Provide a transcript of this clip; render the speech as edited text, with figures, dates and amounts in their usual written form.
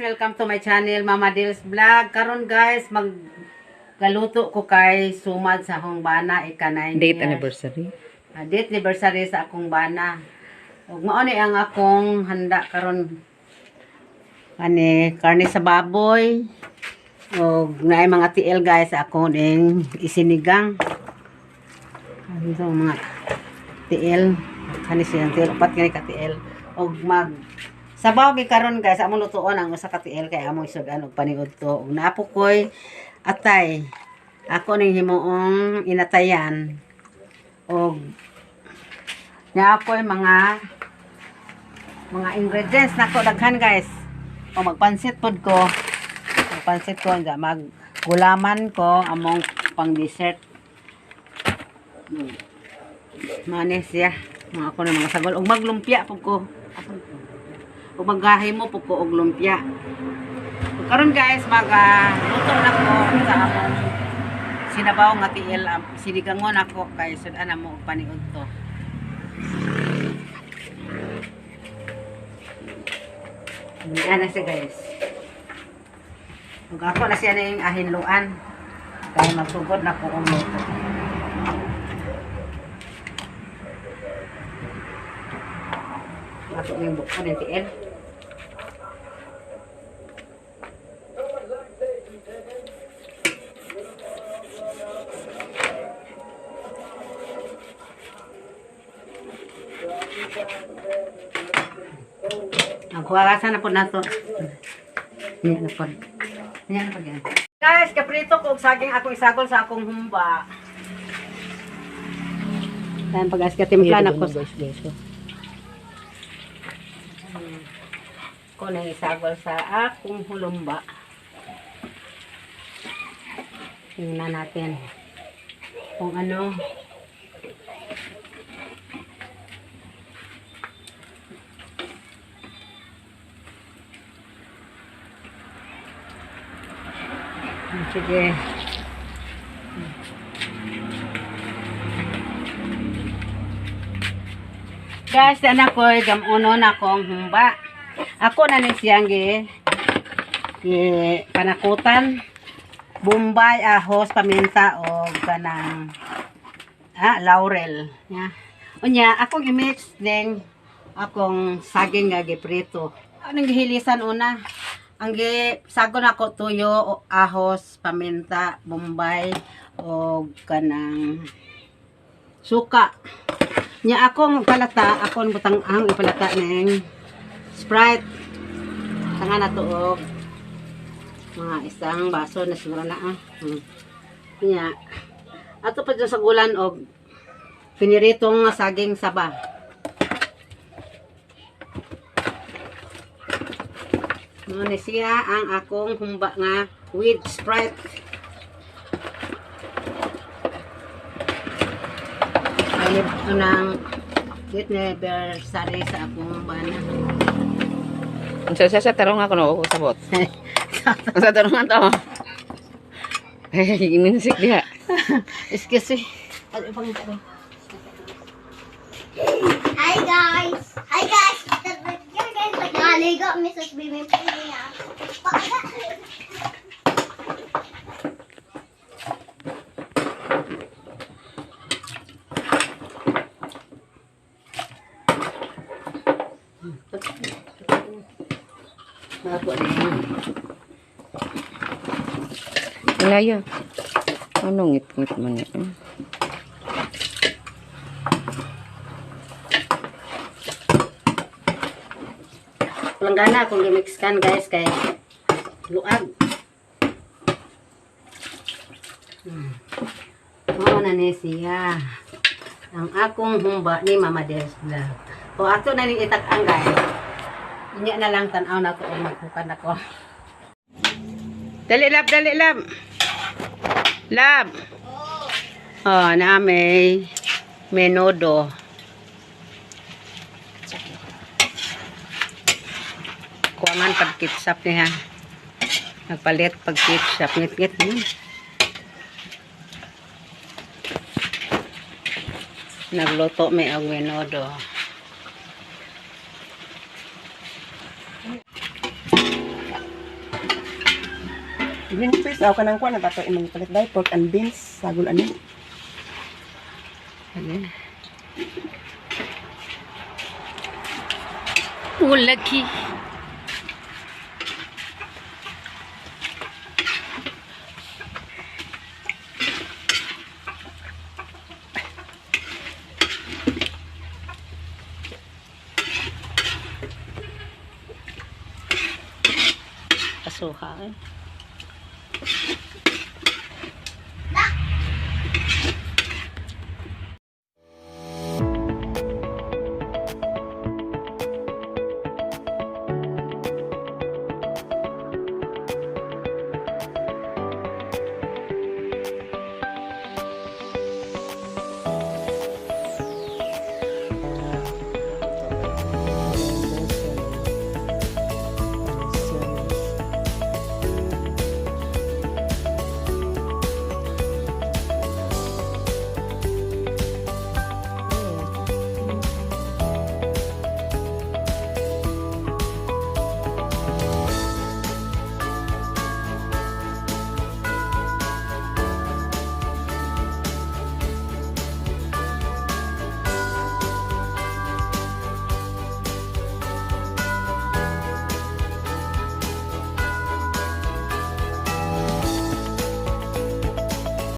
Welcome to my channel, Mama Dils Vlog. Karon guys, maggaluto ko kay sumad sa akong bana, ika 9 Date years. Anniversary. Ah, date anniversary sa akong bana. Ug mao ni ang akong handa karon. Ani karne sa baboy. Ug naay mga tiil, guys, ako ning isinigang. Ano mga tiil? Kani siyang tiil, upat kani ka tiil. Ug mag sabaw mi karon, guys, among lutuon ang usa ka tiil kay among isud-an og paniudto. Ug naa po koy atay. Ako ning himuong inatayan. Og naa koy mga ingredients nako daghan, guys. O magpansit pod ko. Magpansit ko nga mag gulaman ko among pang dessert. Mane siya. Mga ako ng mga sagol. Og maglumpia pud ko. Og maghahimo pud ko og lumpia. Ug karon, guys, mag luto na ko sa among sinabaw nga tiil, sinigangon ako kay sud-an mo og paniudto. Niya na siya, guys. Ug ako na siya ning ahinluan. Kay magsugod na ko og luto. Ato ning bukon ning tiil. Ang kuwagasan na po nato. Niya na po. Niya na po yan. Guys, kaprito ko og saging akong isagol sa akong humba. Ayan pa, guys, katimpla na ko. Guys, guys. Oh. Ko na isagol sa akong hulumba. Tingnan natin kung ano. Sige. Guys, anak ko, gamuno na akong humba. Ako na ni siyang gi panakutan. Bombay, ahos, paminta, o kanang laurel. Ya. Unya, akong i-mix ning akong saging nga giprito. Anong gihilisan una? Ang gi sago nako tuyo, ahos, paminta, bombay, o kanang suka. Nya akong palata, akong butang ang ipalata ning Sprite. Sanga na to og mga isang baso na siguro na ah. Nya ato pa dyan sa gulan og piniritong saging saba. Mao ni siya ang akong humba nga with Sprite. Ay, unang date anniversary sa akong bana. Unsa sa tarong ako no sabot. Unsa tarong to? Ay, music diha. Excuse me. Ay, pangita ko. Hi, guys! Hi, guys! Guys, naligo mi sa swimming pool niya. Ako na yun. Layo. Ano ngit-ngit man niya? Langgana akong gimix kan, guys, kay luag. Mao na ni siya. Ang akong humba ni Mama Dels Vlog. O ato na ning itak-ang, guys. Inya na lang tan-aw na to og maghukan ako. Dali lab, dali lab. Lab. Oh, na may menudo. Kuangan pag kitsap niya. Nagpalit pag kitsap. Ngit-ngit yun. Nagluto may og menudo. Green peas aw kanang kuan na tato imong palit dai, pork and beans sagol ani. Sige. Ulaki. Kasuha eh.